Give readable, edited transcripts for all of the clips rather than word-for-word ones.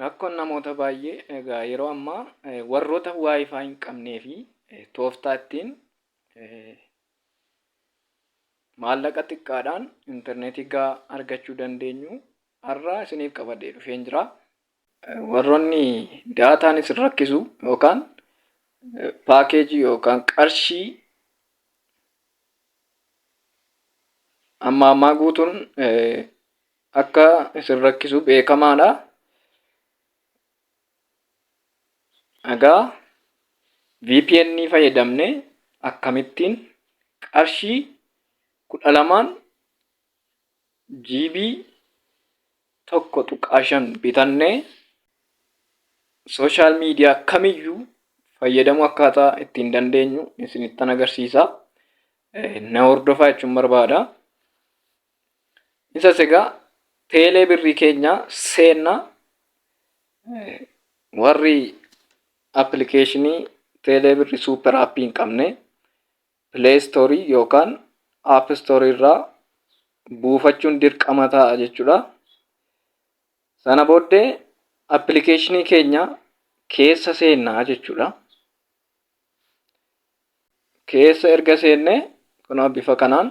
Rakkoon namoota baay'ee egaa yeroo ammaa warroota WiFi hin qabnee fi tooftaa ittiin maallaqa xiqqaadhaan intarneetii gahaa argachuu dandeenyu har'a isiniif qabadhee dhufeen jira. Warroonni daataan isin rakkisu yookaan paakeejii yookaan qarshii amma ammaa guutuun akka isin rakkisu beekamaadha. Egaa VPN fayyadamnee akkamittiin qarshii 12n GB 1.5 bitannee sooshaal miidiyaa kamiyyuu fayyadamuu akkaataa ittiin dandeenyu isinittan agarsiisa. Na hordofaa jechuun barbaada. Isas egaa teelee birrii keenya seenna warri appilikeeshinii teelee birrii suuper aappii hin qabne Play Store yookaan App Store irraa buufachuun dirqama ta'a jechuudha. Sana booddee appilikeeshinii keenya keessa seennaa jechuudha. Keessa erga seennee kunoo bifa kanaan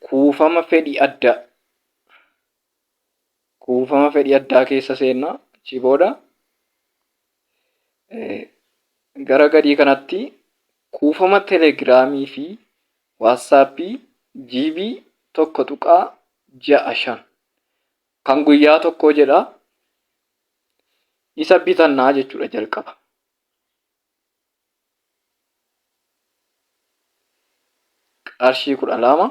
kuufama fedhii addaa kuufama fedhii addaa keessa seenna achii booda gara gadii kanatti kuufama telegiraamii fi waatsaappii GB 1.65 kan guyyaa tokkoo jedha isa bitannaa jechuudha jalqaba. Qarshii 12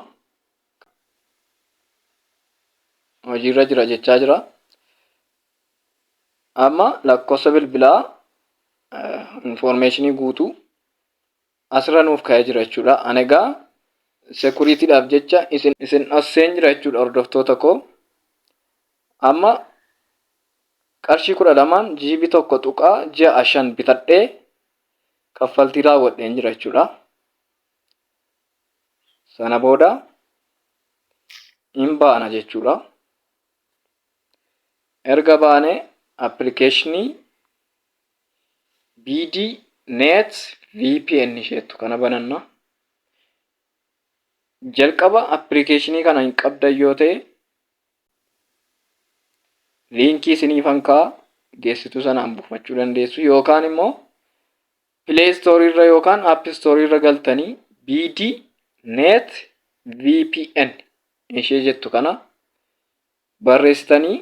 hojiirra jira jechaa jira. Amma lakkoofsa bilbilaa infoormeeshinii guutuu asirra nuuf ka'ee jira jechuudha. Ani egaa sekuriitiidhaaf jecha isin isin dhosseen jira jechuudha hordoftoota koo. Amma qarshii 12n GB 1.65 bitadhee kaffaltii raawwadheen jira jechuudha. Sana booda hin baana jechuudha. Erga baanee appilikeeshinii BD Net VPN isheettu kana bananna. Jalqaba appilikeeshinii kana hin qabdan yoo ta'e liinkii isiniifan kaa'a geessituu sanaan buufachuu dandeessu yookaan immoo Play Store irra yookaan App Store irra galtanii BD Net VPN ishee jettu kana barreessitanii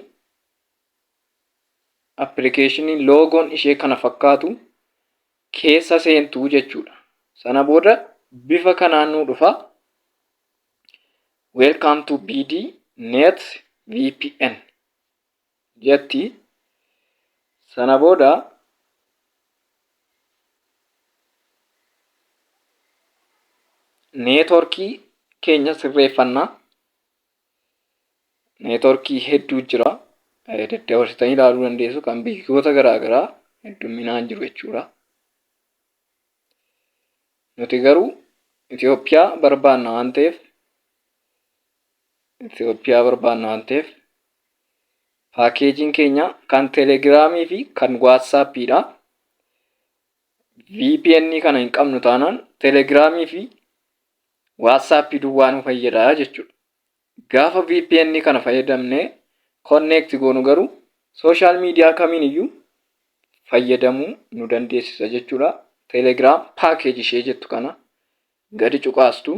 appilikeeshinii loogoon ishee kana fakkaatu keessa seentu jechuudha. Sana booda bifa kanaan nuu dhufa. Welcome to BD Net VPN jetti. Sana booda neetworkii keenya sirreeffanna. Neetworkii hedduu jira. Daddabarsitanii ilaaluu dandeessu kan biyyoota garaa garaa heddumminaan jiru jechuudha. Nuti garuu Itoophiyaa barbaanna waan ta'eef Itoophiyaa barbaanna waan ta'eef paakeejiin keenya kan telegiraamii fi kan waatsaappiidha. VPN kana hin qabnu taanaan telegiraamii fi waatsaappii duwwaa nu fayyada jechuudha. Gaafa VPN kana fayyadamnee connect goonu garuu sooshaal miidiyaa kamiin iyyuu fayyadamuu nu dandeessisa jechuudha. Telegram package ishee jettu kana gadi cuqaastu.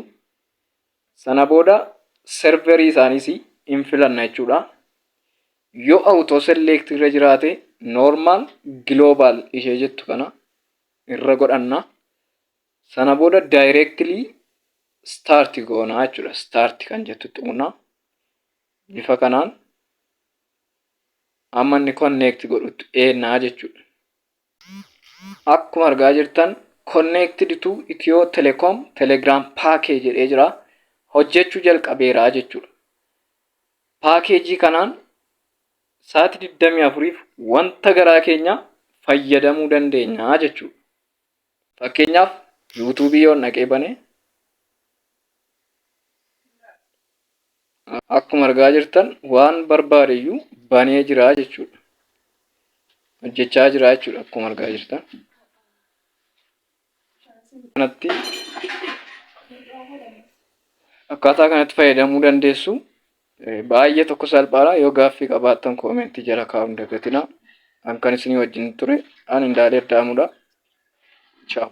Sana booda serverii isaaniis hin filanna jechuudha. Yoo auto select irra jiraate normal global ishee jettu kana irra godhanna. Sana booda directly start goona jechuudha. Start kan jettu tuqna. Bifa kanaan amma inni connect godhutti eennaa jechuudha. Akkuma argaa jirtan connected to Ethio Telecom Telegram package jedhee jira. Hojjechuu jalqabeera jechuudha. Paakeejii kanaan sa'aatii 24f wanta garaa keenya fayyadamuu dandeenya jechuudha. Fakkeenyaaf yuutuubii yoon dhaqee bane Akkuma argaa jirtan waan barbaade iyyuu banee jira jechuudha. Hojjechaa jira jechuudha akkuma argaa jirtan. Kanatti akkaataa kanatti fayyadamuu dandeessu. Baay'ee tokko salphaadha. Yoo gaaffii qabaattan koomentii jala kaa'uu hin dagatinaa. An kan isinii wajjin ture ani Indaalee Addaamuudha. Chaaw.